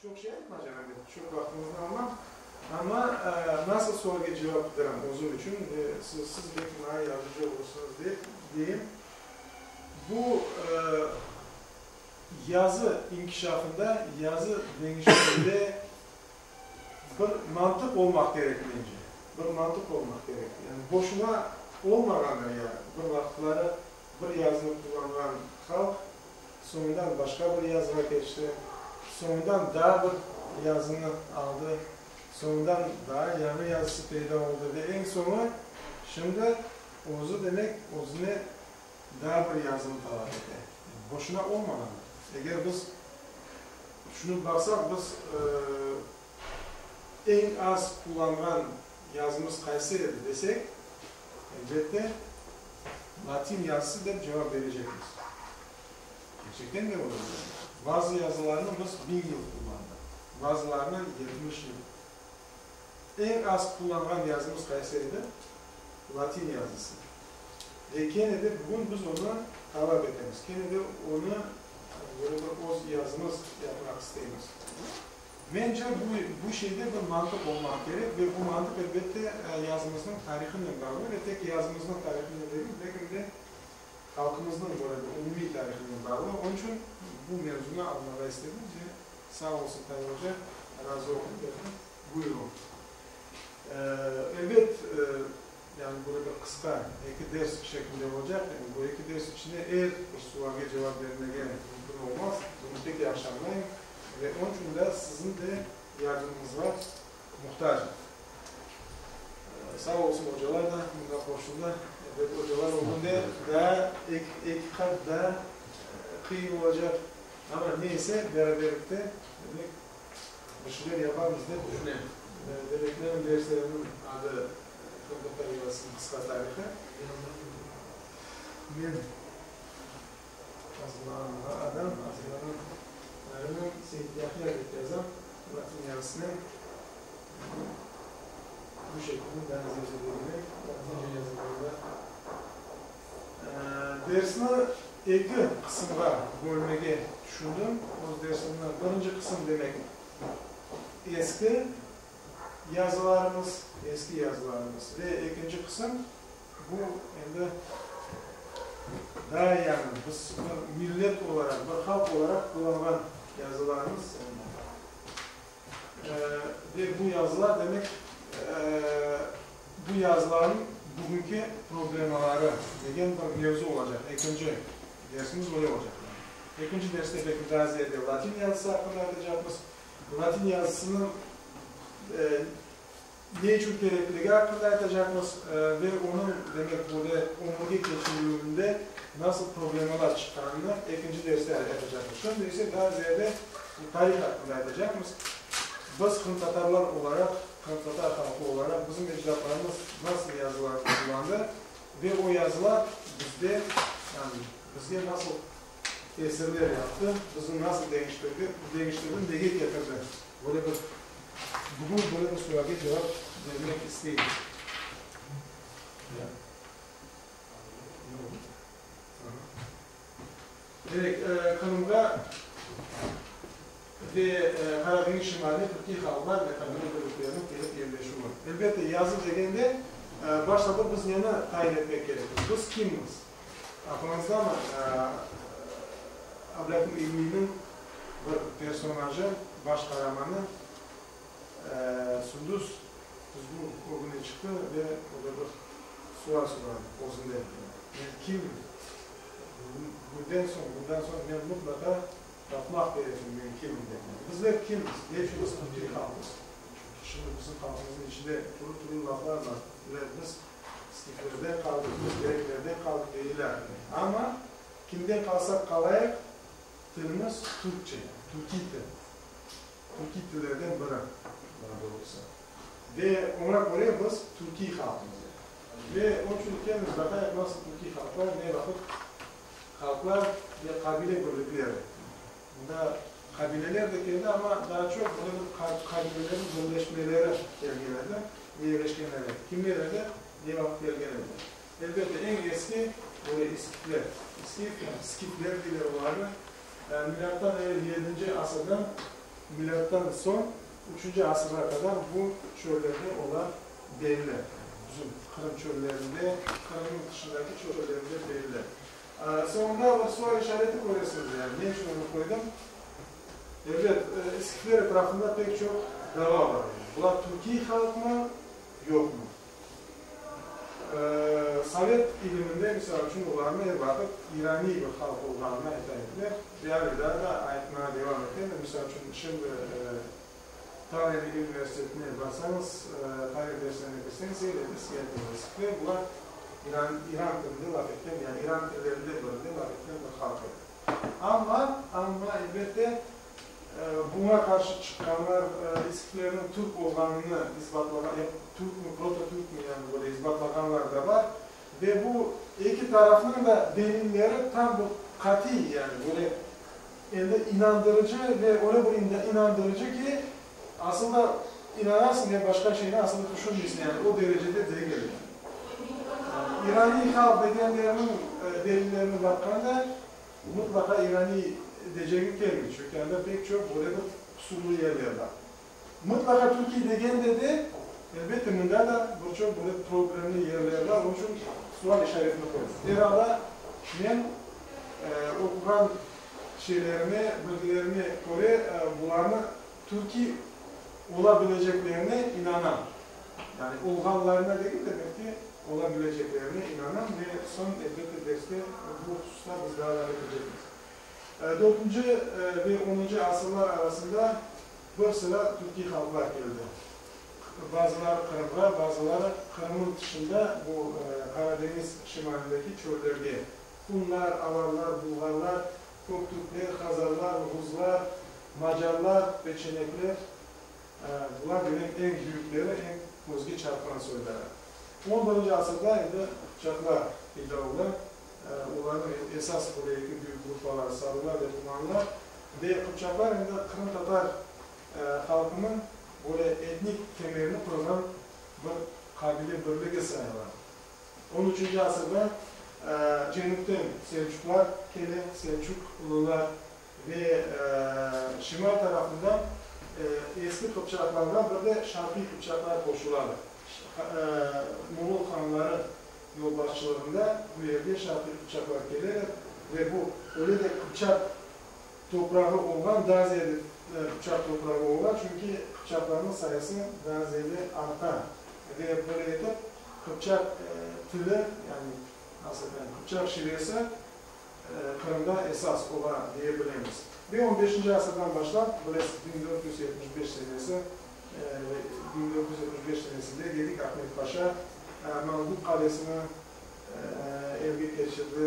Çoq şey aytmaycam, elbet, çoq vaqtıñıznı almam, amma nasıl sualge cevap qıdıram özüm içün ve siz, siz belki maña yardımcı olursıñız dep deyim. Bu yazı inkişafında, yazı deñişiminde bir mantıq olmaq kerek, mence. Bir mantıq olmaq kerek. Yani boşuna olmağandır ya, bir vaqıtları bir yazını qullanğan halq Soñundan başqa bir yazığa keçti. Soñundan daa bir yazını aldı. Soñundan daa yañı yazısı peyda oldı ve eñ soñu şimdi özü, demek, özüne daa bir yazını talap ete. Boşuna olmağandır. Eger biz tüşünip baqsaq, biz eñ az qullanğan yazımız qaysı edi desek, elbette, Latin yazısı dep cevap berecekmiz. Kerçekten de öyle. Bazı yazılarnı biz biñ yıl qullandıq, bazılarını 70 yıl. Eñ az qullanğan yazımız qaysı edi? Latin yazısı. Ve kene de bugün biz onı talap etemiz, kene de onı böyle bir öz yazımız yapmaq isteymiz. Mence, bu, bu şeyde bir mantıq olmaq kerek ve bu mantıq, elbette, yazımıznıñ tarihınen bağlı ve tek yazımıznıñ tarihınen degil, belki de halqımıznıñ böyle bir umumiy tarihınen bağlı. Onıñ içün bu mevzunı almağa istedim ve sağ olsun Tair oca, razı oldı, dedi, buyurıñ. Elbet, yani böyle bir qısqa eki ders şeklinde olacaq. Yani bu eki ders içinde er bir sualge cevap bermege mümkün olmaz, bunı pek yahşı añlayım. Ve onıñ içün de siziñ de yardımıñızğa muhtacım. Sağ olsun ocalar da mında qoşuldı. Elbet, ocalar ögünde daa eki qat daa qıyın olacaq. Amma ne ise, beraberlikte, demek, bir şeyler yaparmız dep tüşünem. Demek, menim derslerimniñ adı Qırımtatar yazısınıñ qısqa tarihı. Men. Azırlanğan adam, azırlanan alimim Seyit Yahya dep yazam, latin yazısınen. Bu şekilde daa ziyade degilek, latince yazılğanda. Dersni eki qısımğa bölmege tüşündim. Öz dersimni birinci qısım demek, eski yazılarımız, eski yazılarımız ve ekinci qısım, Bu endi daa yañı, biz bir millet olaraq, bir halq olaraq qullanğan yazılarımız. Ve bu yazılar, demek, bu yazılarnıñ bugünki problemaları degen bir mevzu olacaq. Ekinci dersimiz öyle olacaq. Ekinci derste belki daa ziyade latin yazısı aqqında aytacaqmız. Latin yazısınıñ Ne içün kerekligi aqqında aytacaqmız ve onıñ, demek, böyle ömürge keçirilüvinde nasıl problemalar çıqqanını ekinci derste aytacaqmız. Şimdi ise daa ziyade tarih aqqında aytacaqmız. Biz qırımtatarlar olaraq, qırımtatar halqı olaraq bizim ecdatlarımız nasıl yazılarnı qullandı ve o yazılar bizde, yani bizge nasıl tesirler yaptı, bizni nasıl deñiştirdi, deñiştirdi, nege ketirdi, böyle bir Bugün böyle bir sualge cevap bermek isteyim. Demek, Qırımğa ve Qara deñiz şimaline türkiy halqlar ve qabile birlikleriniñ kelip yerleşüvi. Elbette, yazı degende, başta biz neni tayin etmek kerekmiz? Biz kimmiz? Aqlıñızdamı, Ablâkim İlmiyniñ bir personajı, baş qaramanı Sündüs küzgü ögüne çıqtı ve o da bir sual soradı özünden, Men kimim? Bugünden soñ, bundan soñ men mıtlaqa tapmaq kerekim, men kimim dep. Bizler kimmiz? Ne içün biz türkiy halqmız? Çünki şimdi bizim halqımıznıñ içinde türlü-türlü laflar bar. Biz Skiflerden qaldıq, biz greklerden qaldıq ve ilâhre. Amma kimden qalsaq qalayıq, tilimiz türkçe, türkiy til, türkiy tillerden biri, daa doğrusı. Ve oña köre biz türkiy halqmız. Ve onıñ içün keliniz baqayıq, nasıl türkiy halqlar, ne vaqıt halqlar ve qabile birlikleri. Mında qabileler de keldi, amma daa çoq böyle bir qabilelerniñ birleşmeleri kelgen edi ve yerleşken edi. Kimler edi, ne vaqıt kelgen edi? Elbette, eñ eski böyle iskitler, iskif, yani skifler deyler olarnı, milâttan evel yedinci asırdan. Milâttan soñ üçünci asırğa qadar bu çöllerde olar belli. Bizim Qırım çöllerinde, Qırımnıñ tışındaki çöllerinde belli. Soñunda bir sual işareti köresiñiz, yani ne içün onı qoydım? Ebet, iskitler etrafında pek çoq dava bar. Bular türkiy halqmı, yoqmı? Sovet iliminde, misal içün, olarnı er vaqıt iraniy bir halq olğanını ayta ediler ve ale daa da aytmağa devam eteler. Misal içün, şimdi Tallinn universitetine barsañız, tarih derslerine kirseñiz, er yerde sizge aytalar, iskitler, bular iran, iran tilinde laf etken, yani iran tillerinden birinde laf etken bir halq edi. Amma, amma, elbette, Buña qarşı çıqqanlar iskitlerniñ türk olğanını isbatlağan, türkmi, prototürkmi, yani böyle isbatlağanlar da bar. Ve bu eki tarafnıñ da delilleri tam bir qatiy, yani böyle endi inandırıcı ve öyle bir inandırıcı ki, asıl da inanasıñ ve başqa şeyni asıl da tüşünmeysiñ, yani o derecede degil. İraniy halq degenlerniñ delillerini baqqanda, Mıtlaqa iraniy decegi kelmey, çünki anda pek çoq böyle bir qusurlı yerler bar. Mıtlaqa türkiy degende de, elbette, mında da bir çoq böyle problemli yerler bar, onıñ içün sual işaretini qoydım. Er alda, men oquğan şeylerime, bilgilerime köre, bularnı türkiy ola bileceklerine inanam. Yani olğanlarına degil de, belki ola bileceklerine inanam ve soñ, elbette, derste bu hususta biz daa laf etecekmiz. Dörtünci ve onuncı asırlar arasında bir sıra türkiy halqlar keldi. Bazıları Qırımğa, bazıları Qırımnıñ tışında bu Qara deñiz şimalindeki çöllerge. Hunlar, alanlar, bulğarlar, köktürkler, hazarlar, ğuzlar, macarlar, peçenekler. Bular, demek, eñ büyükleri, eñ közge çarpqan soyları. On birinci asırda endi qıpçaqlar peyda oldı. Olarnıñ esas böyle eki büyük gruppaları, sarılar ve tumanlar. Ve qıpçaqlar endi qırımtatar halqınıñ böyle etnik temelini qoyğan bir qabile birligi sayıla. On üçünci asırda cenüpten selçuklar kele, selçuklular. Ve şimal tarafından eski qıpçaqlarğa bir de şarqiy qıpçaqlar qoşulalar. Moğol hanları yolbaşçılığında bu yerge şarqiy qıpçaqlar keleler ve bu öyle de qıpçaq toprağı olğan, daa ziyade qıpçaq toprağı ola, çünki qıpçaqlarnıñ sayısı daa ziyade arta. Ve böyle etip qıpçaq tili, yani nasıl aytayım, qıpçaq şivesi Qırımda esas ola deye bilemiz. Ve on beşinci asırdan başlap, bilesiz, 1475 senesi, 1475 senesinde Gedik Ahmed Paşa Mangup qalesini elge keçirdi,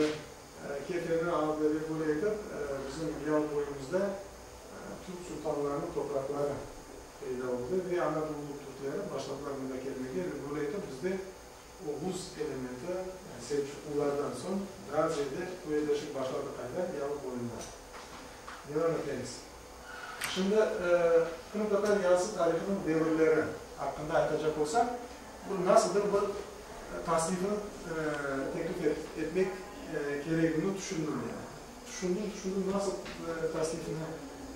Kefeni aldı ve böyle etip bizim yalı boyumızda türk sultanlarınıñ topraqları peyda oldı ve Anadolu türkleri başladılar mında kelmege ve böyle etip bizde Oğuz elementi, yani Selçuklulardan soñ daa ziyade quvetleşip başladı qayda? Yalı boyunda. Devam etemiz. Şimdi qırımtatar yazısı tarihınıñ devirleri aqqında aytacaq olsaq, bir nasıldır bir tasnifini teklif etmek keregini tüşündim yani. Tüşündim, tüşündim, nasıl tasnifini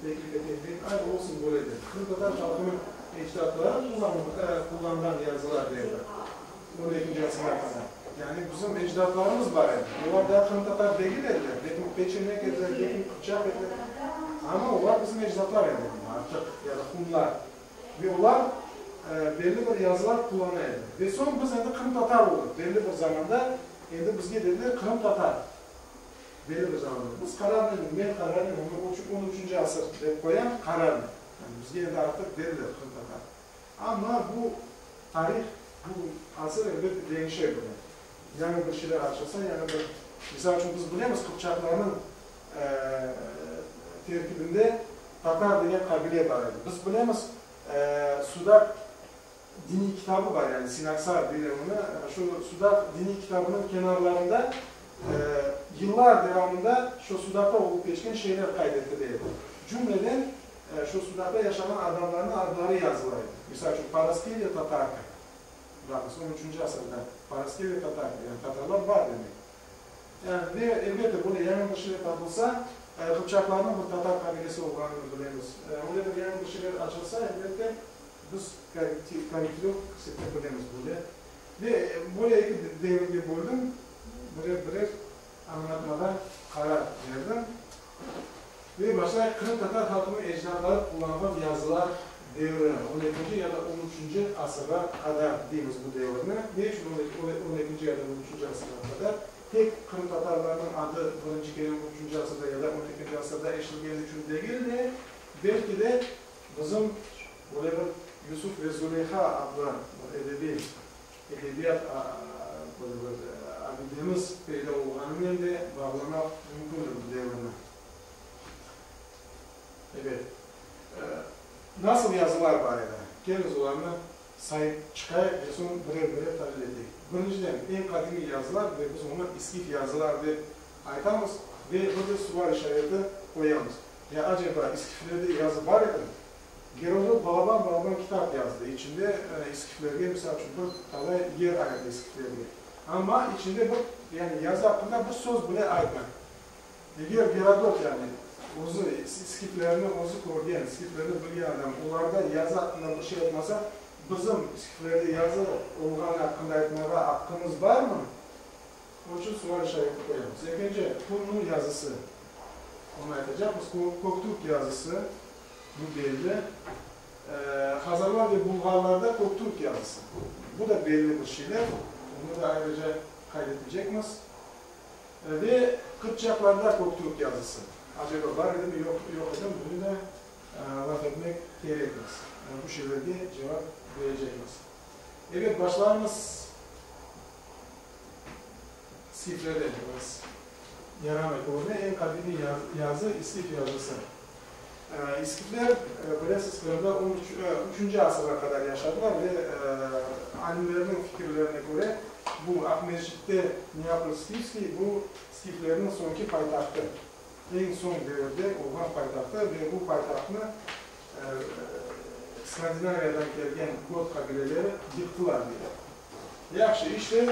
teklif eteyim deyip, ay, olsun böyle dedim. Qırımtatar halqınıñ ecdatları qullanğan yazılar devri, on ekinci asırğa qadar. Yani bizim ecdatlarımız bar edi. Olar daa qırımtatar degil ediler, belki peçenek ediler, belki qıpçaq ediler. Amma olar bizim ecdatlar edi artıq, ya da hunlar. Ve olar belli bir yazılar qullana edi. Ve soñ biz endi qırımtatar oldıq. Belli bir zamanda endi bizge dediler qırımtatar. Belli bir zamanda. Biz qararnen, men qararnen onı on üçünci asır dep qoyam, qararnen. Yani bizge endi artıq dediler qırımtatar. Amma bu tarih, bu asır elbette deñişe bile. Yañı bir şeyler açılsa, yañı bir, misal içün, biz bilemiz qıpçaqlarnıñ terkibinde tatar degen qabile bar edi. Biz bilemiz Sudaq diniy kitabı bar, yani Sinaksar deyler onı, şu Sudaq diniy kitabınıñ kenarlarında yıllar devamında şu Sudaqta olıp keçken şeyler qayd etile edi. Cümleden, şu Sudaqta yaşağan adamlarnıñ adları yazıla edi. Misal içün, Paraskeviya Tatarka, baqıñız, on üçünci asırda Paraskeviya Tatarka, yani tatarlar bar demek. Yani, ve, elbette, böyle yañı bir şeyler tapılsa, qıpçaqlarnıñ bir tatar qabilesi olğanını bilemiz. Öyle bir yañı bir. bir şeyler açılsa, elbette, biz korrektirov kirsete bilemiz böyle. Ve böyle eki devirge böldim, birer-birer añlatmağa qarar berdim. Ve başlayıq, qırımtatar halqınıñ ecdatları qullanğan yazılar devri, on ekinci ya da on üçünci asırğa qadar deymiz bu devirni. Ne içün on ekinci ya da on üçünci asırğa qadar? Tek qırımtatarlarnıñ adı birinci kere on üçünci asırda ya da on ekinci asırda eşitilgeni içün degil de, belki de bizim böyle bir Yusuf ve Zuleyha adlı bir edebiy, edebiyat böyle bir abidemiz peyda olğanınen de bağlamaq mümkündir bu devirni. Ebet. Nasıl yazılar bar edi? Keliñiz olarnı sayıp çıqayıq ve soñ birer-birer talil eteyik. Birinciden, eñ qadimiy yazılar ve biz oñı iskif yazılar dep aytamız ve bir de sual işareti qoyamız. Ya aceba iskiflerde yazı bar edimi? Gerodot balaban-balaban kitap yazdı, içinde iskiflerge, misal içün, bir talay yer ayırdı iskiflerge. Amma içinde bir, yani yazı aqqında bir söz bile aytmay. Eger Gerodot, yani özü iskiflerni özü körgen, iskiflerni bilgen adam, olarda yazı aqqında bir şey aytmasa, bizim iskiflerde yazı olğanı aqqında aytmağa aqqımız barmı? Onıñ içün sual işareti qoyamız. Ekinci, Hunnu yazısı. Onı aytacaqmız. Köktürk yazısı, bu belli. Hazarlar ve bulğarlarda Köktürk yazısı. Bu da belli bir şeyler. Onı da ayrıca qayd etecekmiz. Ve qıpçaqlarda Köktürk yazısı. Aceba bar edimi, yoq edimi, bunı da laf etmek kerekmiz. Bu şeylerge cevap berecekmiz. Ebet, başlarmız skiflerden. Biraz yaramay körüne, eñ qadimiy yazı iskif yazısı. İskifler, bilesiz, Qırımda on üç, üçünci asırğa qadar yaşadılar ve alimlerniñ fikirlerine köre, bu Aqmescitte Neapol Skifskiy, bu skiflerniñ soñki paytahtı, eñ soñ devirde olğan paytahtı ve bu paytahtnı Skandinaviyadan kelgen got qabileleri yıqtılar, deyler. Yahşı, işte,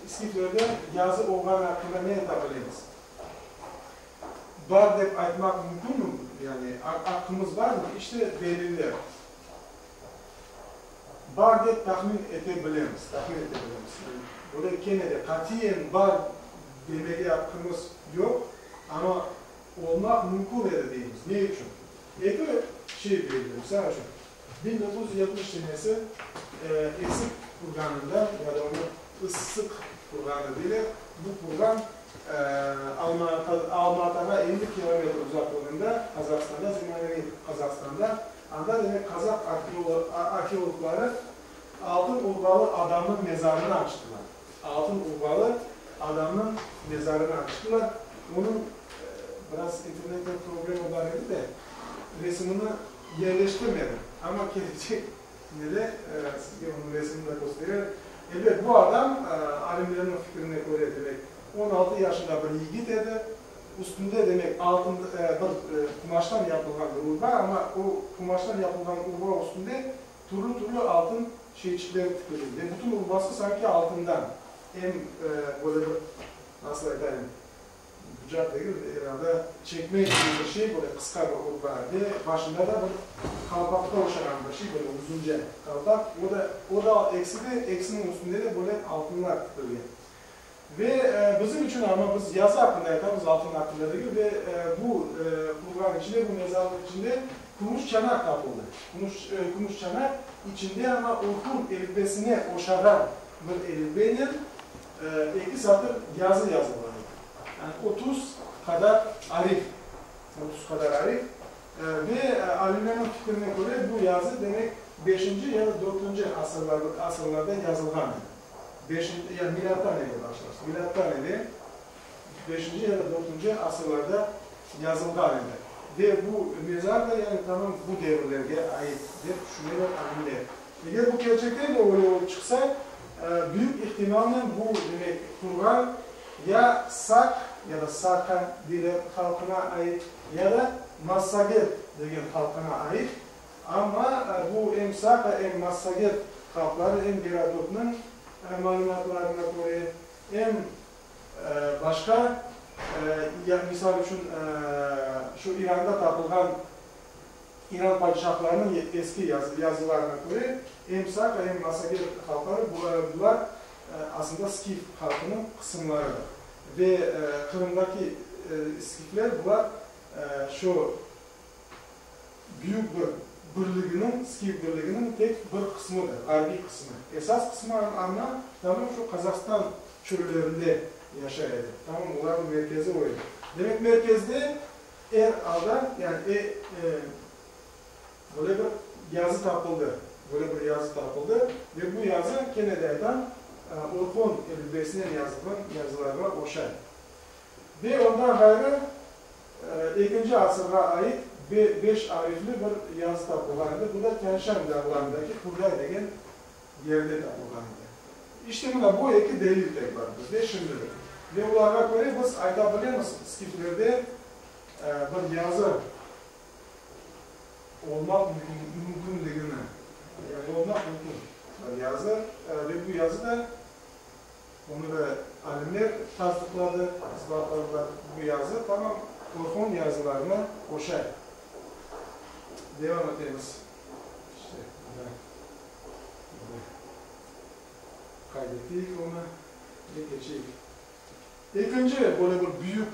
iskiflerde yazı olğanı aqqında ne ayta bilemiz? Bar dep aytmaq mümkünmi? Yani aqqımız barmı? İşte deliller. Bar dep tahmin ete bilemiz, tahmin ete bilemiz. Böyle kene de qatiyen bar demege aqqımız yoq, amma olmaq mümkün edi deymiz. Ne içün? Eki şey belli. Misal içün, 1970 senesi Esik qurğanında, ya da onı Issıq qurğanı deyler, bu qurğan Alma-Atağa 50 kilometr uzaqlığında, Qazahstanda, zemaneviy Qazahstanda, anda, demek, qazah arheologları altın urbalı adamnıñ mezarını açtılar. Altın urbalı adamnıñ mezarını açtılar. Onıñ, biraz internette problema bar edi de, resimini yerleştirmedim, amma kelecek nede sizge onıñ resimini de köstererim. Elbet, bu adam, alimlerniñ fikrine köre, demek, 16 yaşında bir yigit edi. Üstünde, demek, altın bir qumaştan yapılğan bir urba, amma o qumaştan yapılğan urba üstünde türlü-türlü altın şeyçikler tikilgen ve bütün urbası sanki altından. Em böyle bir, nasıl aytayım, Bucaq degil, er alda çekme kibi bir şey, böyle qısqa bir urba ve başında da bir qalpaqqa oşağan bir şey, böyle uzunca qalpaq. O da, o da ekisi de, ekisiniñ üstünde de böyle altınlar tikilgen. Ve bizim içün, amma biz yazı aqqında aytamız, altın aqqında degil, ve bu qurğan içinde, bu mezarlıq içinde kümüş çanaq tapıldı. Kümüş, kümüş çanaq içinde amma Orhun elifbesine oşağan bir elifbenen Eki satır yazı yazılğan edi. Yani 30 qadar arif. 30 qadar arif. Ve alimlerniñ fikrine köre, bu yazı, demek, beşinci ya da dörtünci asırlarda yazılğan edi. Beşinci, yani milâttan evel başlarsız, milâttan evel beşinci ya da dörtünci asırlarda yazılğan edi. Ve bu mezar da, yani tamam bu devirlerge ait, dep tüşüneler alimler. Eger bu kerçekten de öyle olıp çıqsa, büyük ihtimalnen bu, demek, qurğan ya Sak, ya da Saka deyler, halqına ait, ya da Massaget degen halqına ait. Amma bu em Saka, em Massaget halqları em Gerodotnıñ malümatlarına köre, em başqa, ya, misal içün, şu İranda tapılğan. İran padişahlarınıñ eski yazılarına köre, em Saka, em Massaget halqları, bular aslında skif halqınıñ qısımlarıdır. Ve Qırımdaki skifler, bular şu büyük bir birliginiñ, skif birliginiñ tek bir qısmıdır, ğarbiy qısmı. Esas qısmı amma tamam şu Qazahstan çöllerinde yaşay edi. Tamam olarnıñ merkezi o edi. Demek, merkezde Er alda, yani e, böyle bir yazı tapıldı, böyle bir yazı tapıldı ve bu yazı, kene de aytam, Orhon elifbesinen yazılğan yazılarğa oşay. Ve ondan ğayrı, ekinci asırğa ait beş arifli bir yazı tapılğan edi, bu da Tyan-Şan dağlarındaki Qurday degen yerde tapılğan edi. İşte mına bu eki delil tek bar bizde şimdilik. Ve olarğa köre biz ayta bilemiz, skiflerde bir yazı olmaq mümkünligini, yani olmaq mümkün bir yazı, ve bu yazı da, onı da alimler tasdıqladı, isbatladılar, bu yazı tamam Orhon yazılarına oşay. Devam etemiz. İşte, mına. Qayd eteyik onı ve keçeyik. Ekinci böyle bir büyük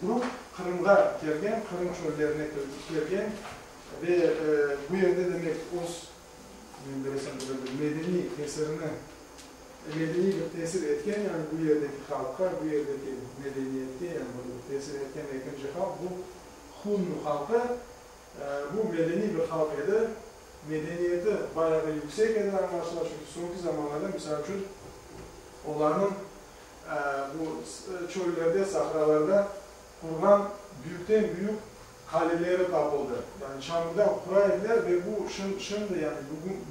grup Qırımğa kelgen, Qırım çöllerine kelgen ve bu yerde demek öz, men bilesem, böyle bir medeniy tesirini, medeniy bir tesir etken, yani bu yerdeki halqqa, bu yerdeki medeniyetke, yani böyle bir tesir etken ekinci halq bu Hunnu halqı. Bu medeniy bir halq edi. Medeniyeti bayağı yüksek edi, añlaşıla, çünki soñki zamanlarda, misal içün, olarnıñ bu çöllerde, sahralarda qurğan büyükten-büyük qaleleri tapıldı. Yani çamurdan qura ediler ve bu şimdi, yani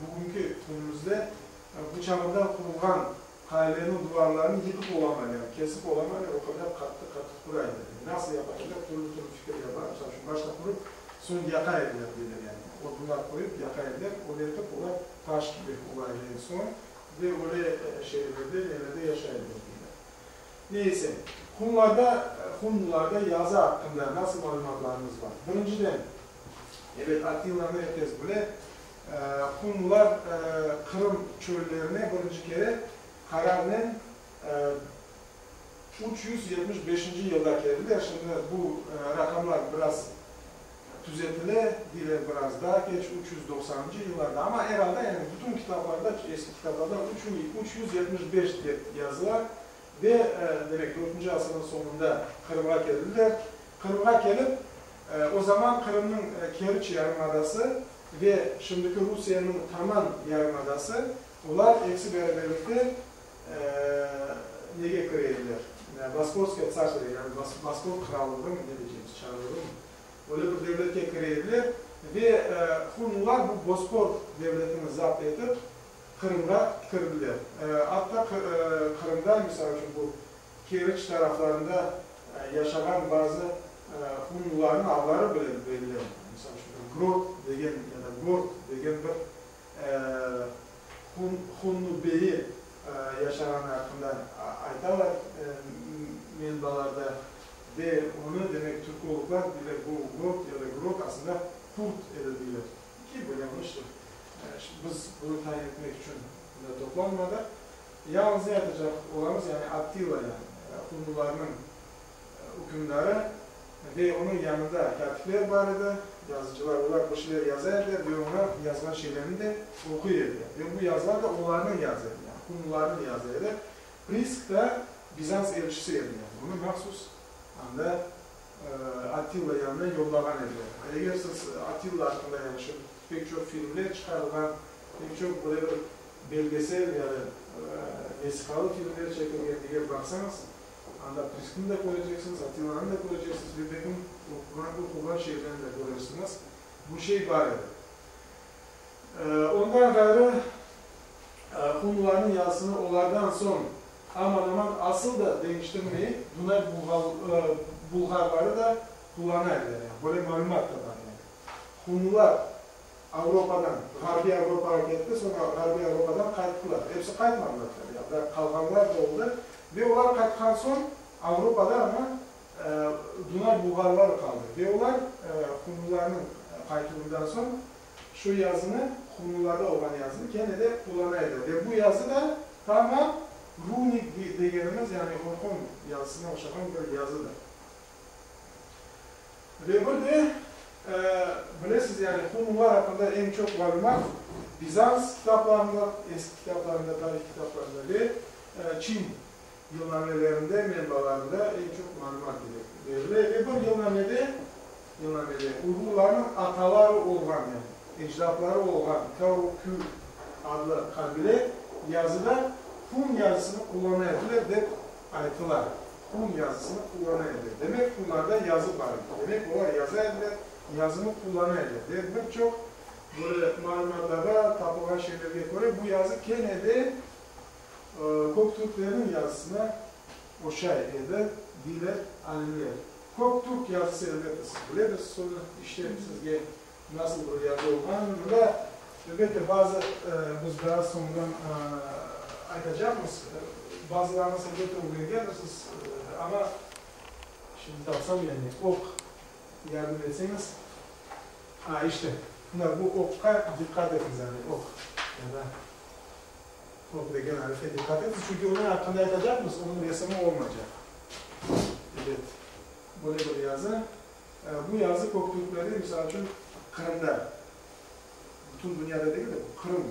bugünki künümizde bu çamurdan qurulğan qalelerniñ duvarlarını yıqıp olamaylar, yani kesip olamaylar, o qadar qattı-qattı qura ediler. Nasıl yapa ediler, türlü-türlü fikirler bar, misal içün, başta qurıp, soñ yaqa ediler, deyler, yani odunlar qoyıp yaqa ediler, öyle etip olar taş kibi ola edi eñ soñ ve öyle şeerlerde, nelerde yaşay ediler, deyler. Neyse, hunlarda, hunlularda yazı aqqında nasıl malümatlarımız bar? Birinciden, ebet, Attilanı er kes bile, Hunlar Qırım çöllerine birinci kere qararnen 375-nci yılda keldiler. Şimdi bu raqamlar biraz tüzetile, deyler biraz daa keç, 390-ncı yıllarda. Amma er alda, yani bütün kitaplarda, eski kitaplarda 375 dep yazıla. Ve, demek, dörtünci asırnıñ soñunda Qırımğa keldiler. Qırımğa kelip, o zaman Qırımnıñ Keriç yarımadası ve şimdiki Rusiyeniñ Taman yarımadası, olar episi beraberlikte nege kire ediler? Bosporskaya tsarstvo, yani Bospor qırallığımı, ne deycemiz, çarlığımı, öyle bir devletke kire ediler ve hunnular bu Bospor devletini zapt etip, Qırımğa kirdiler. Atta Qırımda, misal içün, bu Keriç taraflarında yaşağan bazı hunnularnıñ adları bile belli. Misal içün, bir Grot degen ya da Gort degen bir hunnu beyi yaşağanı aqqında aytalar menbalarda. Ve onı, demek, türkologlar deyler, bu Gort ya da Grot aslında qurt edi deyler. Ki, böyle yanlıştır. Biz bunı tayin etmek içün bunda toplanmadıq. Yalıñız ne aytacaq olamız, yani Attila, yani hunnularnıñ ükümdarı ve onıñ yanında kâtipler bar edi, yazıcılar, olar bir şeyler yaza ediler ve oña yazğan şeylerini de oquy ediler. Ve bu yazılar da olarnıñ yazı edi, yani hunnularnıñ yazı edi. Prisk da Bizans elçisi edi, yani onı mahsus anda Attila yanına yollağan ediler. Eger siz Attila aqqında, yani şu pek çoq filmler çıqarılğan, pek çoq böyle bir belgesel ya da vesiqalı filmler çekilgen, eger baqsañız, anda Priskni de köreceksiñiz, Attilanı da köreceksiñiz ve belkim oquğan şeylerni de körersiñiz. Bu şey bar edi. Ondan ğayrı, hunlarnıñ yazısını olardan soñ aman-aman asıl da deñiştirmeyip, Dunay bulğarları da qullana ediler. Yani böyle malümat da bar. Yani hunlar Avropadan Ğarbiy Avropağa ketti, soñra Ğarbiy Avropadan qayttılar. Episi qaytmadılar tabiy, anda qalğanlar da oldı. Ve olar qaytqan soñ Avropada amma Dunay bulğarları qaldı. Ve olar hunlarnıñ. qaytuvından soñ şu yazını, hunnularda olğan yazını kene de qullana ediler. Ve bu yazı da tamam runik degenimiz, yani Orhon yazısına oşağan bir yazıdır. Ve bir de, bilesiz, yani hunnular aqqında eñ çoq malümat Bizans kitaplarında, eski kitaplarında, tarih kitaplarında ve Çin yılnamelerinde, menbalarında eñ çoq malümat berile. Ve bir yılnamede, yılnamede uyğurlarnıñ ataları olğan, yani ecdatları olğan Kao-Kü adlı qabile yazıda hun yazısını qullana ediler, dep aytıla. Hun yazısını qullana ediler. Demek, hunlarda yazı bar edi. Demek, olar yaza ediler, yazını qullana ediler. Ve bir çoq böyle malümatlarda tapılğan şeylerge köre, bu yazı kene de Köktürklerniñ yazısına oşay edi, deyler alimler. Köktürk yazısı, elbette, siz bilesiz, onı işte sizge nasıl bir yazı olğanını. Mında, elbette, bazı biz daa soñundan aytacaqmız, bazılarıñız, elbette, ögrengendirsiz, amma şimdi tapsam, yani oq yardım etseñiz. A, işte, mına bu oqqa diqqat etiñiz, yani oq ya da. Oq degen arife diqqat etiñiz, çünki onıñ aqqında aytacaqmız, onıñ resimi olmaycaq. Ebet, böyle bir yazı. Bu yazı Köktürklerde, misal içün, Qırımda, bütün dünyada degil de, Qırım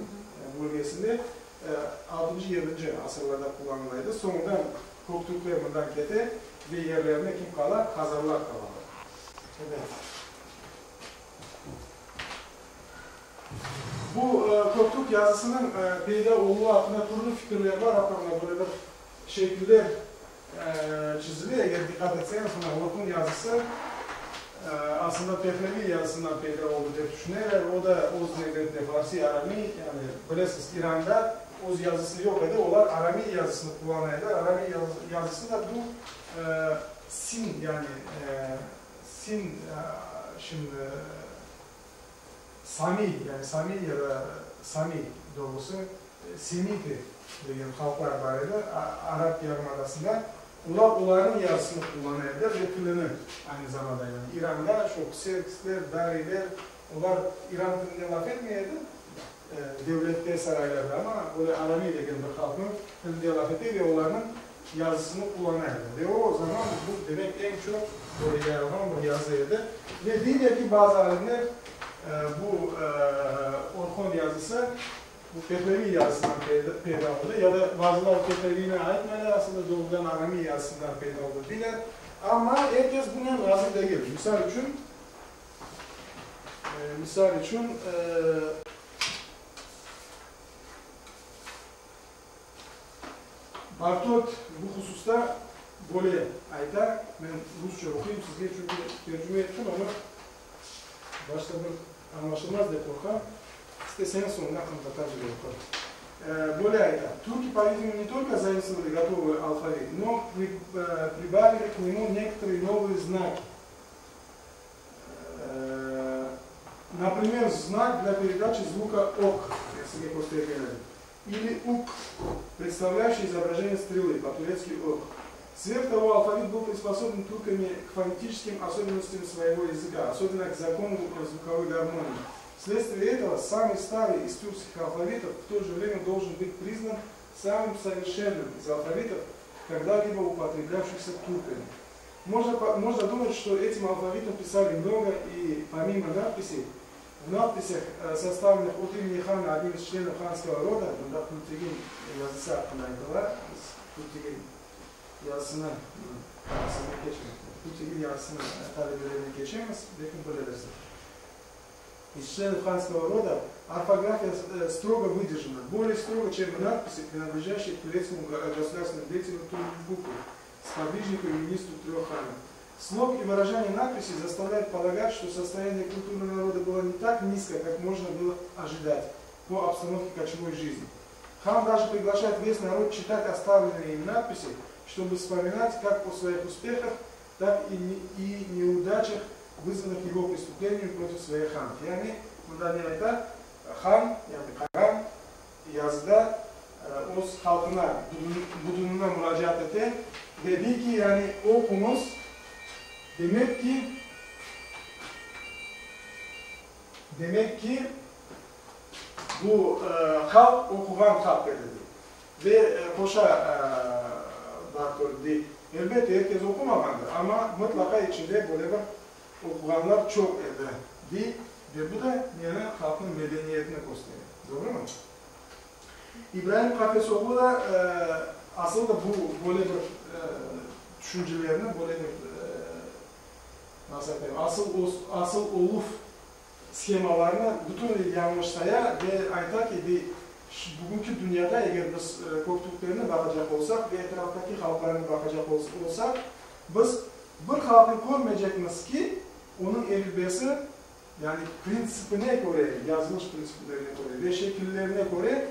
bölgesinde altıncı-yedinci asırlarda qullanıla edi. Soñundan Köktürkler mından kete ve yerlerine kim qala? Hazarlar qalalar. Ebet. Bu Köktürk yazısınıñ peyda oluvı aqqında türlü fikirler bar, hatta mına böyle bir şekiller çizile, eger diqqat etseñiz, mına Orhun yazısı aslında Pehlevi yazısından peyda oldı dep tüşüneler, o da öz nevbetinde farsiy, aramiy, yani bilesiz, İranda öz yazısı yoq edi, olar aramiy yazısını qullana ediler, aramiy yazısı da bu sin, yani sin şimdi. Sami, yani Sami ya da Sami, doğrusı, Semiti degen halqlar bar edi Arap yarımadasında. Olar olarnıñ yazısını qullana ediler ve tilini aynı zamanda. Yani İranda şu kserksler, dariyler, olar İran tilinde laf etmey edi, devlette, saraylarda, amma böyle aramiy degen bir halqnıñ tilinde laf ete ve olarnıñ yazısını qullana edi. Ve o zaman bu, demek, eñ çoq böyle yayılğan bir yazı edi. Ve deyler ki, bazı alimler bu Orhon yazısı bu Pehlevi yazısından peyda oldı, ya da bazıları Pehleviyni aytmaylar, aslında doğrudan Aramiy yazısından peyda oldı deyler. Amma er kes bunen razı degil. Misal içün, misal içün, Bartold bu hususta böyle ayta, men rusça oquyım sizge, çünki tercüme ettim, amma başta bir añlaşılmaz dep qorqam. İsteseñiz soñunda qırımtatarca da oqurım. Böyle ayta, Türki, po-vidimomu, ne tolko zaimstvovali gotovıy alfavit, no pribavili k nemu nekotorıye novıye znaki. Naprimer, znak dlâ peredaçi zvuka ok, men sizge köstergen edim. Ili uk, predstavlâyuşiy izobражение strelы, po-turetskiy ok. Sverh togo, alfavit byl prispособлен türkami k fonetическим особенностям своего языка, особенно к закону звуковой гармонии. Вследствие этого, самый старый из тюркских алфавитов в то же время должен быть признан самым совершенным из алфавитов, когда-либо употреблявшихся турками. Можно, можно думать, что этим алфавитом писали много и помимо надписей, в надписях, составленных от имени хана одним из членов ханского рода, mında Qultegin yazısı aqqında aytıla, biz Qultegin yazısını Qultegin yazısını talebelerine keçemiz, belki biledirsiniz. Из членов ханского рода орфография строго выдержана, более строго, чем в надписи, принадлежащей к турецкому государственному деятелю Тургуку, сподвижнику и министру трех ханов. Слог и выражение надписи заставляют полагать, что состояние культуры народа было не так низко, как можно было ожидать по обстановке кочевой жизни. Хан даже приглашает весь народ читать оставленные им надписи, чтобы вспоминать как о своих успехах, так и, не, и неудачах, вызванных его преступлениями против своих ханов. Yani, mında ne ayta? Han, yani qağan, yazıda öz halqına, budunına muracaat ete ve dey ki, yani oquñız, demek ki. Demek ki, bu halq oquğan halq edi, dey. Ve qoşa Bartold, dey, elbette, er kes oqumağandır, amma mıtlaqa içinde böyle bir oquğanlar çoq edi, dey. Ve bu da neni? Halqnıñ medeniyetini köstere. Doğrumı? İbraim Qafesoğlu da asıl da bu böyle bir tüşüncelerni, böyle bir, nasıl aytayım, asıl asıl oluv shemalarını bütünley yañlış saya ve ayta ki, dey, bugünki dünyada eger biz köktürklerni baqacaq olsaq ve etraftaki halqlarnı baqacaq olsaq, biz bir halqnı körmeycekmiz ki, onıñ elifbesi, Yani printsipine köre, yazılış printsiplerine köre ve şekillerine köre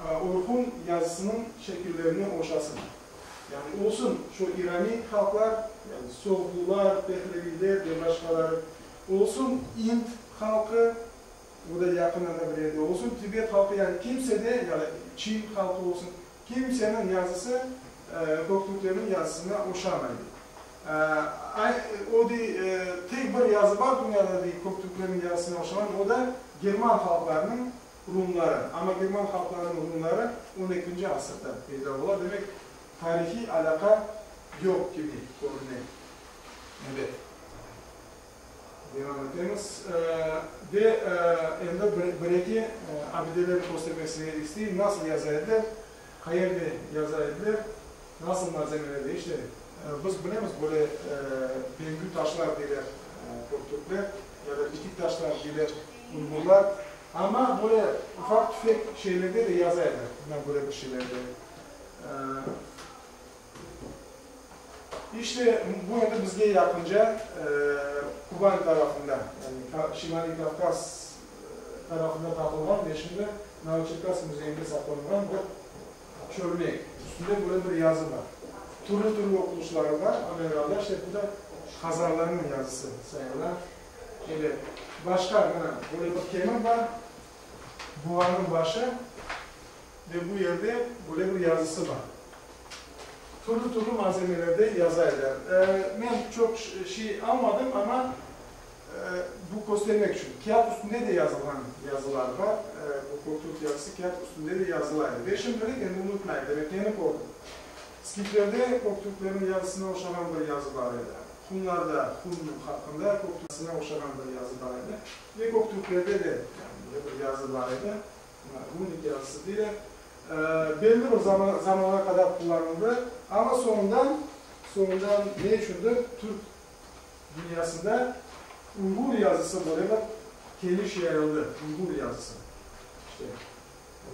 Orhun yazısınıñ şekillerine oşasın. Yani olsun şu iraniy halqlar, yani soğdlular, pehleviyler ve başqaları, olsun ind halqı, o da yaqın anda bir yerde, olsun tibet halqı, yani kimse de, ya da çin halqı olsun, kimseniñ yazısı köktürklerniñ yazısına oşamay. O dey, tek bir yazı bar dünyada, dey, köktürklerniñ yazısına oşağan, o da german halqlarınıñ runları. Amma german halqlarınıñ runları on ekinci asırda peyda ola, demek, tarihiy alâqa yoq kibi körüne. Ebet. Devam etemiz. Ve endi bir-eki abidelerni köstermek sizge isteyim, nasıl yaza ediler, qayerde yaza ediler. Nasıl malzemelerde? İşte, biz bilemiz, böyle bengü taşlar deyler köktürkler, ya da bitik taşlar deyler uyğurlar. Amma böyle ufaq-tüfek şeylerde de yaza ediler, mına böyle bir şeylerde. İşte, bu endi bizge yaqınca Kuban tarafında, yani Şimaliy Kavkaz tarafında tapılğan ve şimdi Novoçerkassk müzeyinde saqlanğan bir Çölmek, üstünde böyle bir yazı bar. Türlü-türlü oqulışları bar, amma er alda, işte, bu da hazarlarnıñ yazısı sayıla. Ebet, başqa, mına, böyle bir kemik bar, buğanıñ başı ve bu yerde böyle bir yazısı bar. Türlü-türlü malzemelerde yaza ediler. Men çoq şey almadım, amma Bu köstermek içün. Kâğıt üstünde de yazılğan yazılar bar. Bu köktürk yazısı kâğıt üstünde de yazıla edi. Ve şimdilik endi unutmayıq. Demek, neni kördik? Skiflerde köktürklerniñ yazısına oşağan bir yazı bar edi. Hunlarda, hunnıñ haqqında köktürk yazısına oşağan bir yazı bar edi. Ve köktürklerde de, yani böyle bir yazı bar edi. Mına, runik yazısı deyler. Belli bir zamanğa qadar qullanıldı. Amma soñundan, soñundan ne içündir türk Dünyasında uyğur yazısı böyle bir keniş yayıldı, uyğur yazısı. İşte,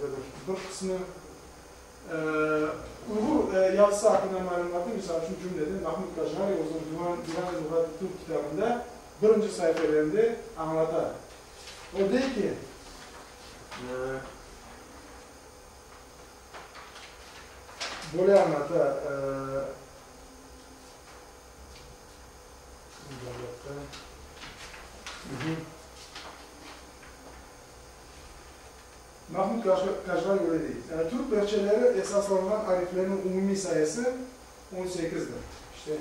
böyle bir, bir qısmı uyğur yazısı aqqında malümatnı, misal içün, cümleden Mahmud Kaşğari özüniñ Divan, Divan-ı Lügat-ı Türk kitabında birinci saifelerinde añlata. O dey ki, böyle añlata, Mahmud Kaşgari öyle dey, Türk lehçeleri esaslanğan ariflerniñ umumiy sayısı on sekizdir. İşte,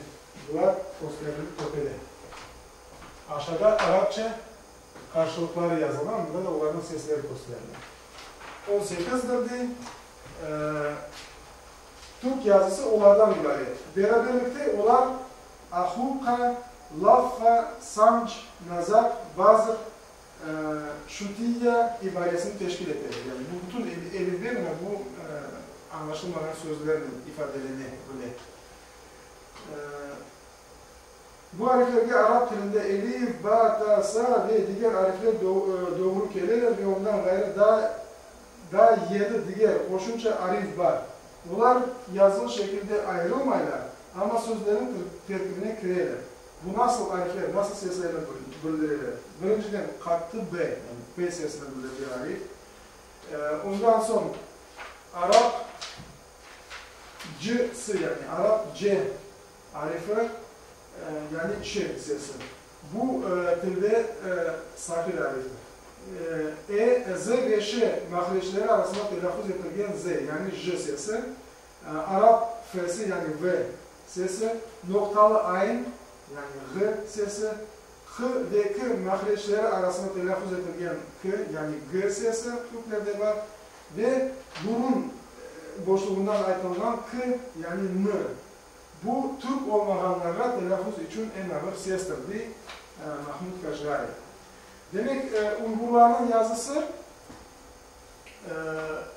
bular kösterilip töpede. Aşağıda arapça qarşılıqları yazılğan, mında da olarnıñ sesleri kösterile. On sekizdir, dey. Türk yazısı olardan ibaret. Beraberlikte olar Ahuka, Laffa, Sanc, Nazak, Bazr, Şutiyya ibaresini teşkil eteler. Yani bu bütün elifbe mına bu añlaşılmağan sözlernen ifadelene bile. Bu ariflerge arap tilinde elif, ba, ta, sa ve diger arifler doğru keleler ve ondan ğayrı daa daa yedi diger qoşumça arif bar. Olar yazılı şekilde ayırılmaylar, amma sözlerniñ terkibine kireler. Bu nasıl arifler, nasıl seslerni bildireler? Birinciden, qattı b, yani p sesini bildirgen arif. Ondan soñ arap c-si, yani arap c arifi, yani ç sesi. Bu tilde saqil ariftir. E, z ve ş mahrecleri arasında telâffuz etilgen z, yani j sesi, arap f'si, yani v sesi, noqtalı ayn, yani ğ sesi, H ve K mahrecleri arasında telâffuz etilgen K, yani G sesi türklerde bar ve burun boşluğından aytılğan K, yani N. Bu, türk olmağanlarğa telâffuz içün eñ ağır sestir, dey Mahmud Kaşgari. Demek, uyğurlarnıñ yazısı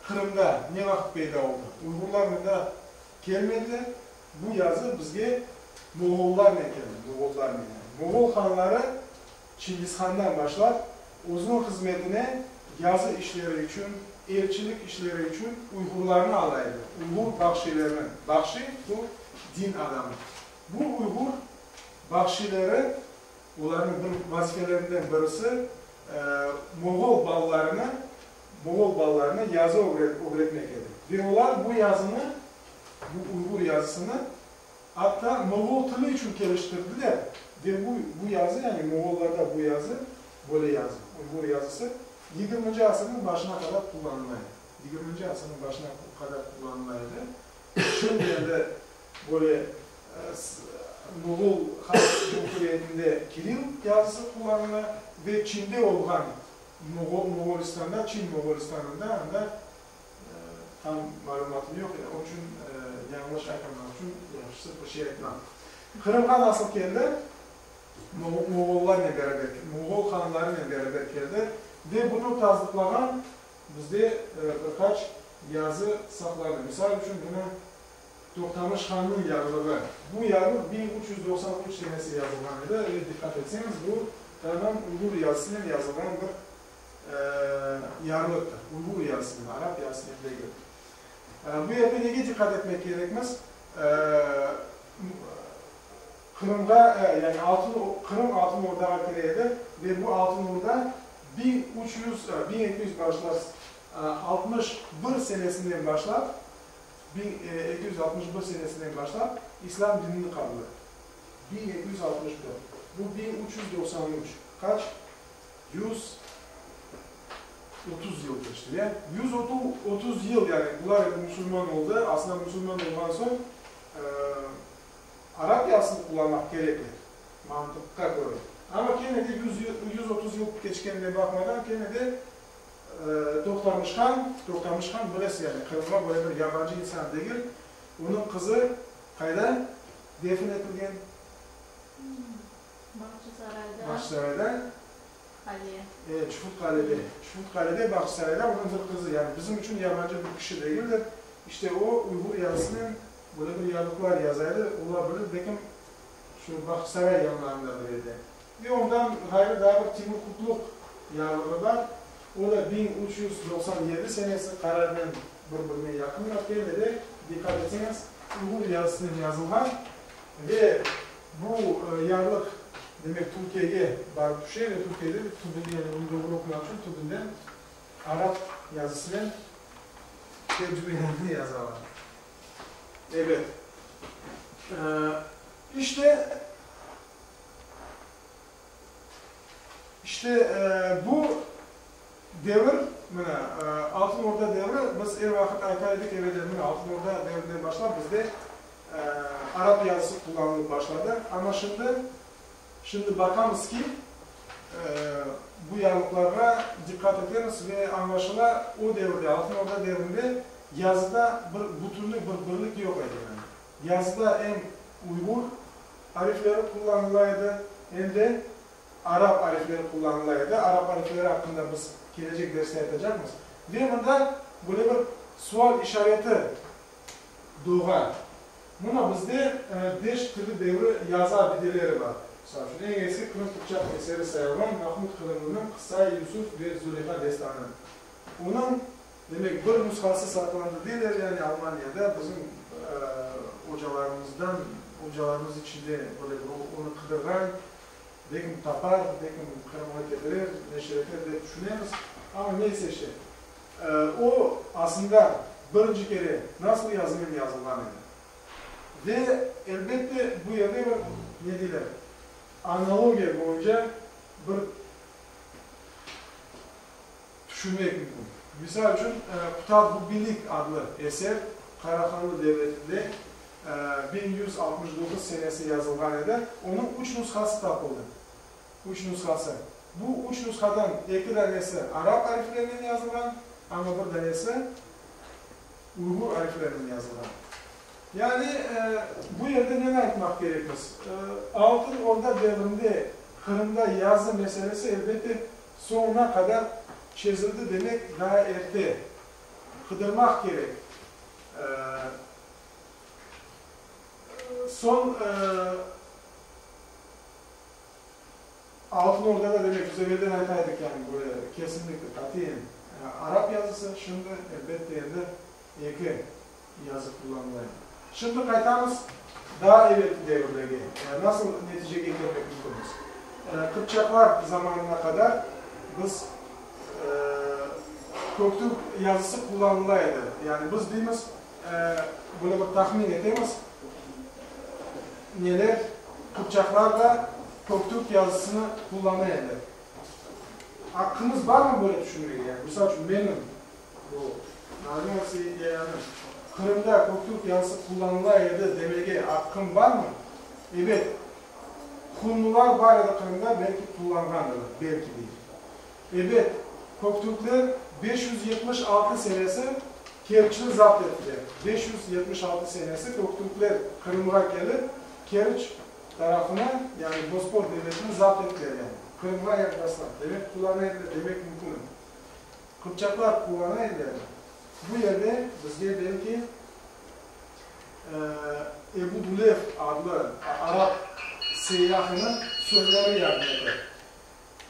Qırımda ne vaqıt peyda oldı? Uyğurlar mında kelmediler, bu yazı bizge moğollarnen keldi, moğollarnen yani. Moğol hanları Çingiz-handan başlap, özüniñ hızmetine yazı işleri içün, elçilik işleri içün uyğurlarnı ala edi, uyğur bahşilerini. Bahşi, bu din adamı. Bu uyğur bahşileri, olarnıñ bir vazifelerinden birisi, moğol balalarına, moğol balalarına yazı ögretmek edi. Ve olar bu yazını, bu uyğur yazısını Atta moğol tili içün keliştirdiler ve bu bu yazı, yani moğollarda bu yazı, böyle yazı, uyğur yazısı, yigirminci asırnıñ başına qadar qullanıla edi. Yigirminci asırnıñ başına qadar qullanıla edi. Şimdi endi böyle Moğol Halq Cumhuriyetinde kirill yazısı qullanıla ve Çinde olğan Moğol Moğolistanda, Çin Moğolistanında anda Tam malümatım yoq, onıñ içün yañlış aytmamaq içün yahşısı bir şey aytmam. Qırımğa nasıl keldi? Moğollarnen beraber, moğol hanlarınen beraber keldi ve bunı tasdıqlağan bizde bir qaç yazı saqlandı. Misal içün, bunı Toqtamış hannıñ yarlığı. Bu yarlıq 1393 senesi yazılğan edi ve diqqat etseñiz, bu tamam uyğur yazısınen yazılğan bir yarlıqtır, uyğur yazısınen, arap yazısınen degil. Bu yerde nege diqqat etmek kerekmiz? Qırımğa, yani Altın, Qırım Altın Ordağa kire edi ve bu Altın Orda 1300, 1200 başlar, 61 senesinden başlap, 1261 senesinden başlap İslâm dinini qabul etti. 1261. Bu 1393. Qaç? 130 yıl keçti, ya? 130 yıl, yani bular endi musulman oldı. Aslında musulman olğan soñ, arap yazısını qullanmaq kerekler, mantıqqa köre. Amma kene de 130 yıl keçkenine baqmadan, kene de Toqtamış han, Toqtamış han, bilesiz, yani Qırımğa böyle bir yabancı insan degil, onıñ qızı qayda defin etilgen? Bağçasarayda. Bağçasarayda. Qale. E, Çufut Qalede. Çufut Qalede, Bağçasarayda onıñ bir qızı, yani bizim içün yabancı bir kişi degildir. İşte o, uyğur yazısınen böyle bir yarlıqlar yaza edi. Ola bilir, belkim, şu Bağçasaray yanlarındadır edi. Ve ondan ğayrı daa bir Timur Qutluq yarlığı bar. O da 1397 senesi qararnen bir-birine yaqınlar. Kene de, diqqat etseñiz, uyğur yazısınen yazılğan ve Bu yarlıq, demek, Türkiyege barıp tüşe ve Türkiyede de tübünde, yani bunı doğru oqumaq içün tübünden arap yazısınen tercümelerini yazalar. Ebet. İşte, işte bu devir, mına, Altın Orda devri, biz er vaqıt ayta edik, evelden, mına, Altın Orda devrinden başlap bizde Arap yazısı qullanılıp başladı. Amma şimdi, şimdi baqamız ki, bu yarlıqlarğa diqqat etemiz ve añlaşıla, o devirde, Altın Orda devrinde yazıda bir bütünlik, bir birlik yoq edi. Yani, yazıda em uyğur arifleri qullanıla edi, em de arap arifleri qullanıla edi. Arap arifleri aqqında biz kelecek derste aytacaqmız. Ve mında böyle bir sual işareti Doğa. Mına bizde Deşt tili devri yazı abideleri bar. Misal içün, eñ eski qırım-qıpçaq eseri sayılğan Mahmud Qırımlınıñ Qıssa-i Yusuf ve Züleyha destanı. Onıñ, demek, bir nüshası saqlandı deyler, yani Almaniyada bizim ocalarımızdan, ocalarımız içinde böyle bir onı qıdırğan, belkim tapar, belkim Qırımğa ketirer, neşir eter dep tüşünemiz. Amma neyse işte. O, aslında, birinci kere nasıl yazınen yazılğan edi. Ve, elbette, bu yerde bir, ne deyler, analogiya boyunca bir tüşünmek mümkün. Misal içün, Kutadgu Bilik adlı eser Qarahanlı devletinde 1169 senesi yazılğan edi, onıñ üç nushası tapıldı. Üç nushası. Bu üç nushadan eki danesi arap ariflerinen yazılğan, amma bir danesi uyğur ariflerinen yazılğan. Yani, bu yerde neni aytmaq kerekmiz? Altın Orda devrinde Qırımda yazı meselesi, elbette, soñuna qadar çezildi demek daa erte. Qıdırmaq kerek. Soñ Altın Ordada, demek, biz evelden ayta edik, yani böyle kesinlikle, qatiyen arap yazısı, şimdi, elbette, endi eki yazı qullanıla edi. Şimdi qaytamız daa evelki devirlerge. Nasıl neticege kelmek mümkünmiz? Qıpçaqlar zamanına qadar biz Köktürk yazısı qullanıla edi. Yani biz deymiz, böyle bir tahmin etemiz, neler, qıpçaqlar da Köktürk yazısını qullana edi. Aqqımız barmı böyle tüşünmege? Yani, misal içün, menim, bu Nariman Seyityayanıñ, Qırımda Köktürk yazısı qullanıla edi demege aqqım barmı? Ebet, hunnular bar edi Qırımda, belki qullanğandırlar, belki deyim. Ebet, Köktürkler 576 senesi Kerçni zapt ettiler. 576 senesi Köktürkler Qırımğa kelip, Kerç tarafını, yani Bospor devletini zapt ettiler, yani Qırımğa yaqlaştılar. Demek, qullana ediler demek mümkün. Qıpçaqlar qullana ediler. Bu yerde bizge belki Ebu Dulev adlı arap seyyahınıñ sözleri yardım eter.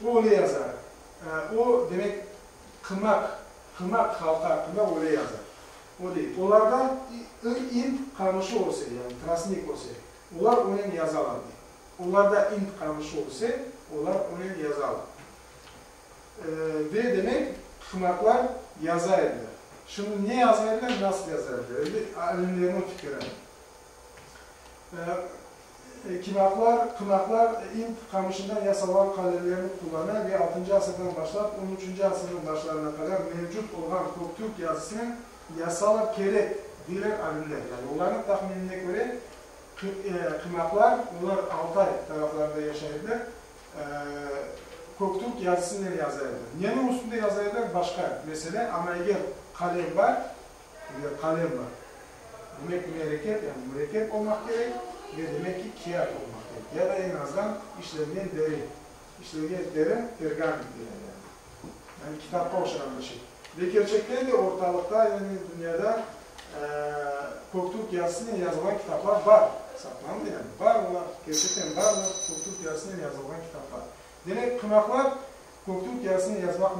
O öyle yaza. O, demek, qımaq, qımaq halqı aqqında öyle yaza. O dey, olarda ind qamışı öse, yani trostnik öse, olar onen yazalar, dey. Olarda ind qamışı öse, olar onen yazalar. Ve, demek, qımaqlar yaza ediler. Şimdi ne yaza ediler, nasıl yaza ediler? Endi alimlerniñ fikiri. Kimaqlar, qımaqlar ind qamışından yasalğan qalemlerni qullana ve altıncı asırdan başlap on üçünci asırnıñ başlarına qadar mevcut olğan köktürk yazısınen yasalar kerek, deyler alimler. Yani olarnıñ tahminine köre, qımaqlar, olar Altay taraflarında yaşay ediler, Köktürk yazısınen yaza ediler. Neniñ üstünde yaza ediler, başqa mesele, amma eger qalem bar, eger qalem bar, demek merekep, yani mürekkep olmaq kerek ve demek ki, kâğıt olmaq kerek, ya da eñ azdan işlengen deri, işlengen deri, pergament deyler yani, yani kitapqa oşağan bir şey. Ve kerçekten de ortalıqta, yani dünyada Köktürk yazısınen yazılğan kitaplar bar, saqlandı yani, bar olar, kerçekten bar olar, Köktürk yazısınen yazılğan kitaplar. Demek, qımaqlar Köktürk yazısınen yazmaq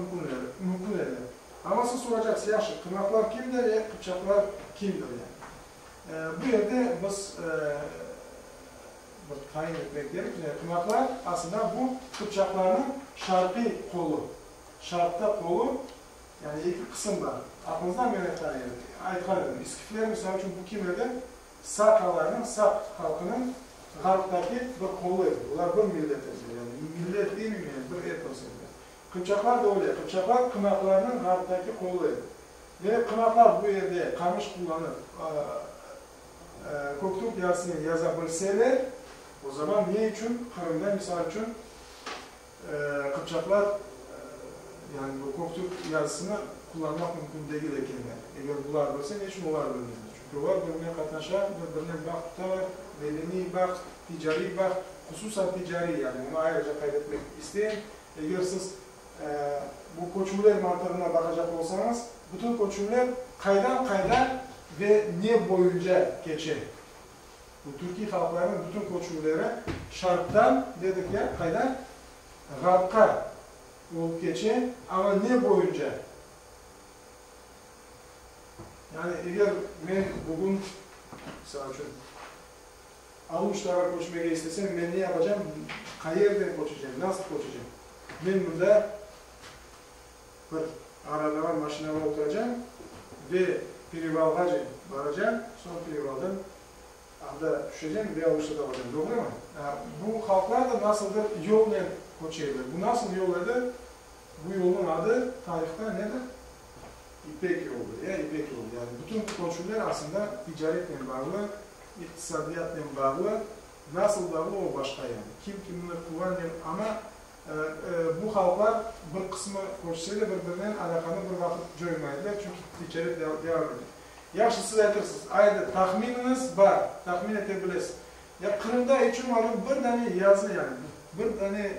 mümkün edi. Amma siz soracaqsız, yahşı, qımaqlar kimdir ve qıpçaqlar kimdir yani. Bu yerde biz bir tayin etmek kerek, qımaqlar aslında bu qıpçaqlarnıñ şarqiy qolu, şarqta qolu, Yani eki qısım bar. Aqlıñızda men aytqan edim, aytqan edim, iskifler, misal içün, bu kim edi? Sakalarnıñ, sak halqınıñ ğarptaki bir qolu edi. Olar bir millet ediler. Yani millet demeyim, yani bir etnos ediler. Qıpçaqlar da öyle. Qıpçaqlar qımaqlarnıñ ğarptaki qolu edi. Demek, qımaqlar bu yerde qamış qullanıp, Köktürk yazısınen yaza bilseler, o zaman ne içün Qırımda, misal içün, Qıpçaqlar, yani bu Köktürk yazısını qullanmaq mümkün degil ekenler. Eger bular bilse, ne içün olar bilmeyler? Çünki olar bir-birine qatnaşa, bir-birinen bağ tutalar, medeniy bağ, ticariy bağ, hususan ticariy, yani bunı ayrıca qayd etmek isteyim. Eger siz bu köçüvler mantığına baqacaq olsañız, bütün köçüvler qaydan-qayda ve ne boyunca keçe? Bu türkiy halqlarnıñ bütün köçüvleri şarqtan, dedik ya, qayda? Ğarpqa olıp keçe, amma ne boyunca? Yani eger men bugün, misal içün, Aluştağa köçmege istesem, men ne yapacam, qayerden köçecem, nasıl köçecem? Men mında bir arabağa, maşinağa oturacam ve perevalğace baracam, soñ perevaldan anda tüşecem ve Aluştada olacam. Doğrumı? Bu halqlar da nasıldır yolnen köçe edi. Bu nasıl yol edi? Bu yolnıñ adı tarihta nedir? İpek yoludır, ya, İpek yolu. Yani bütün köçüvler aslında ticaretnen bağlı, iqtisadiyatnen bağlı. Nasıl bağlı, o başqa yani. Kim kimni quvanen, amma. Bu halqlar bir qısmı köçse de, bir-birinen alâqanı bir vaqıt coymaydılar, çünki ticaret devam ete. Yahşı, siz aytırsız, aydı, tahminiñiz bar, tahmin ete bilesiz. Ya Qırımda içün malüm bir dane yazı, yani bir dane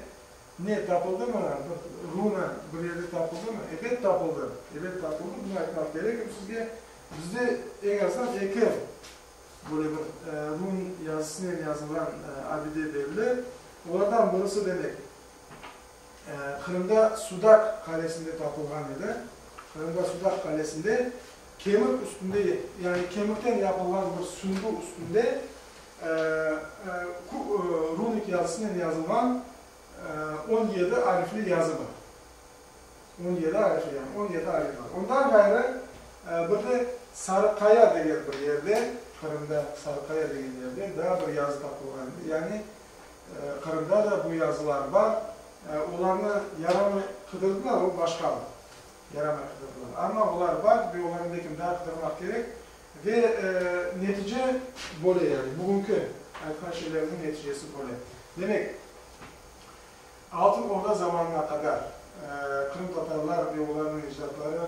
ne tapıldımı, bir runa bir yerde tapıldımı? Ebet tapıldı, ebet tapıldı, bunı aytmaq kerekim sizge. Bizde eñ azından eki böyle bir run yazısınen yazılğan abide belli. Olardan birisi, demek, Qırımda Sudaq qalesinde tapılğan edi. Qırımda Sudaq qalesinde kemik üstünde, yani kemikten yapılğan bir süngü üstünde runik yazısınen yazılğan 17 arifli yazı bar. 17 arifli, yani 17 arif bar. Ondan ğayrı, bir de Sarıqaya degen bir yerde, Qırımda Sarıqaya degen yerde daa bir yazı tapılğan edi. Yani Qırımda da bu yazılar bar. Olarnı yaramay qıdırdılar, o başqa bir, yaramay qıdırdılar. Amma olar bar ve olarnı belkim daa qıdırmaq kerek. Ve netice böyle, yani bugünki aytqan şeylerimniñ neticesi böyle. Demek, Altın Orda zamanına qadar qırımtatarlar ve olarnıñ ecdatları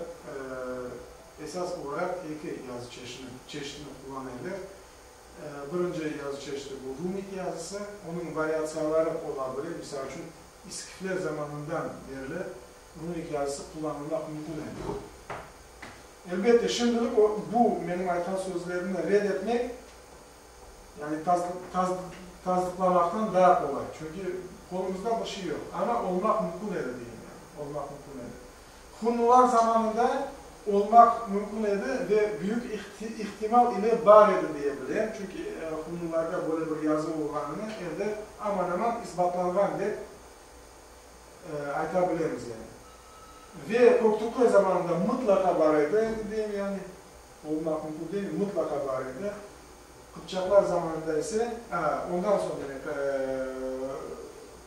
esas olaraq eki yazı çeşitini qullana ediler. Birinci yazı çeşiti bu runik yazısı, onıñ variatsiyaları ola bile, misal içün, iskifler zamanından berli runik yazısı qullanılmaq mümkün edi. Elbette, şimdilik o, bu menim aytqan sözlerimni red etmek, yani tasdıqlamaqtan daa qolay, çünki qolumızda bir şey yoq. Amma olmaq mümkün edi, deyim, yani, olmaq mümkün edi. Hunnular zamanında olmaq mümkün edi ve büyük ihtimal ile bar edi diye bilem, çünki hunnularda böyle bir yazı olğanını endi aman-aman isbatlanğan dep ayta bilemiz, yani. Ve Köktürkler zamanında mıtlaqa bar edi, endi deyim, yani, olmaq mümkün değil, mıtlaqa bar edi. Qıpçaqlar zamanında ise, ondan soñ, demek,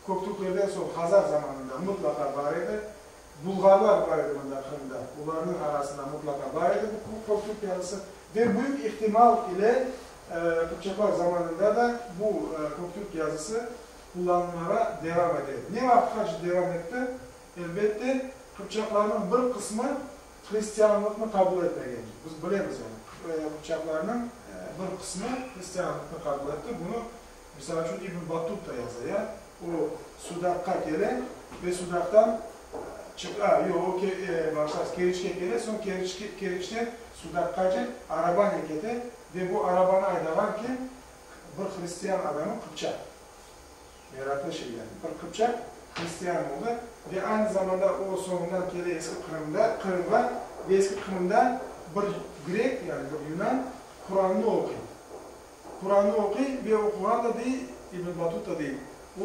Köktürklerden soñ Hazar zamanında mıtlaqa bar edi. Bulğarlar bar edi mında Qırımda, olarnıñ arasında mıtlaqa bar edi bu Köktürk yazısı. Ve büyük ihtimal ile Qıpçaqlar zamanında da bu Köktürk yazısı qullanılmağa devam ete edi. Ne vaqıtqace devam etti? Elbette, Qıpçaqlarnıñ bir qısmı hristianlıqnı qabul etmegence. Biz bilemiz, yani, qıpçaqlarnıñ bir qısmı hristianlıqnı qabul etti. Bunı, misal içün, İbn Battutta yaza, ya. O, Sudaqqa kele ve Sudaqtan çıqa, a, yoq, o, bağışlañız, Keriçke kele, soñ Keriçke, Keriçten Sudaqqace arabanen kete ve bu arabanı aydağan kim? Bir hristian adamı, qıpçaq. Meraqlı şey yani. Bir qıpçaq hristian oldı ve aynı zamanda o soñundan kele Eski Qırımda, Qırımğa ve Eski Qırımda bir grek, yani bir yunan Qurannı oquy. Qurannı oquy ve oquğan da dey, İbn Battuta dey,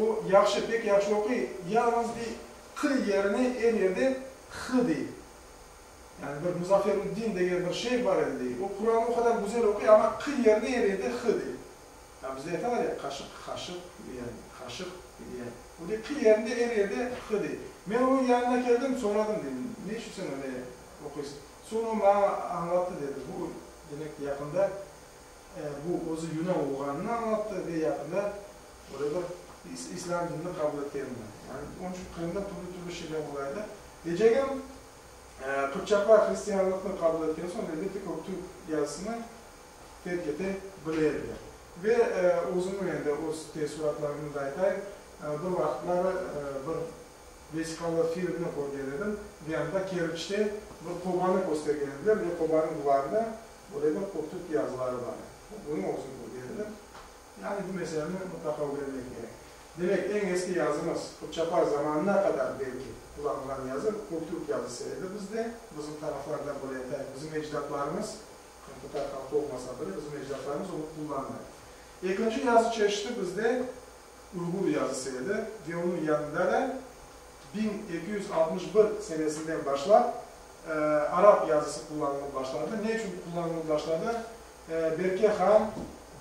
o yahşı, pek yahşı oquy, yalıñız dey, q yerine er yerde h dey. Yani bir Muzafferuddin degen bir şeyh bar edi dey, o Qurannı o qadar güzel oquy, amma q yerine er yerde h dey. Ya bizde aytalar ya, qaşıq, qaşıq diyen, qaşıq diyen. O dey, qı yerinde er yerde h dey. Men onıñ yanına keldim, soradım, deyim, ne içün sen öyle oquysıñ? Soñ o maña añlattı, dedi, bu, demek, yaqında bu özü yunan olğanını añlattı ve yaqında öyle bir islâm dinini qabul etkenini. Yani, onıñ içün Qırımda türlü-türlü şeyler ola edi. Deycegim, qıpçaqlar hristianlıqnı qabul etken soñ, elbette, köktürk yazısını terk ete bile ediler. Ve özümniñ endi öz teessuratlarımnı da aytayım, bir vaqıtları bir vesiqalı filmni körgen edim ve anda Keriçte bir qobanı köstergen ediler ve qobanıñ duvarında böyle bir köktürk yazıları bar edi. Bunı özüm körgen edim. Yani bu meseleni mıtlaqa ögrenmek kerek. Demek, eñ eski yazımız, qıpçaqlar zamanına qadar belki qullanılğan yazı, köktürk yazısı edi bizde, bizim taraflarda böyle aytayıq, bizim ecdatlarımız Qırımtatar halqı olmasa bile, bizim ecdatlarımız onı qullandı. Ekinci yazı çeşiti bizde uyğur yazısı edi ve onıñ yanında da 1261 senesinden başlap arap yazısı qullanılıp başladı. Ne içün qullanılıp başladı? Berke han,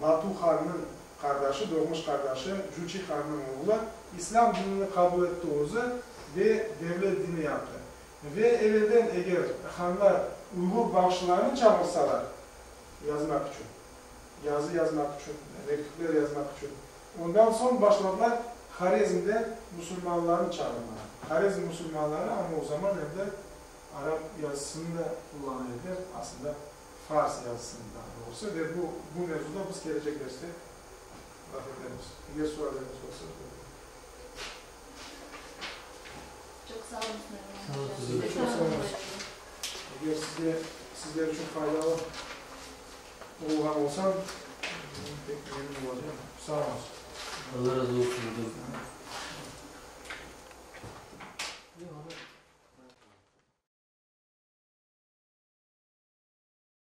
Batu hannıñ qardaşı, doğmuş qardaşı, Cuçi hannıñ oğlu, islâm dinini qabul etti özü ve devlet dini yaptı. Ve evelden eger hanlar uyğur bağşılarını çağırsalar yazmaq içün, yazı yazmaq içün, mektüpler yazmaq içün, ondan soñ başladılar. Horezmde musulmanlarnı çağırmağa. Horezm musulmanları amma o zaman endi arap yazısını da qullana ediler, aslında fars yazısını daa doğrusı, ve bu bu mevzuda biz kelecek derste laf etermiz. Eger sualleriniz olsa, buyurıñ. Çoq sağ oluñız, Nariman oca. Siz de çoq sağ oluñız. Eger sizge, sizler içün faydalı olğan olsam, men pek memnün olacağım. Sağ oluñız. Alla razı olsun, ocam.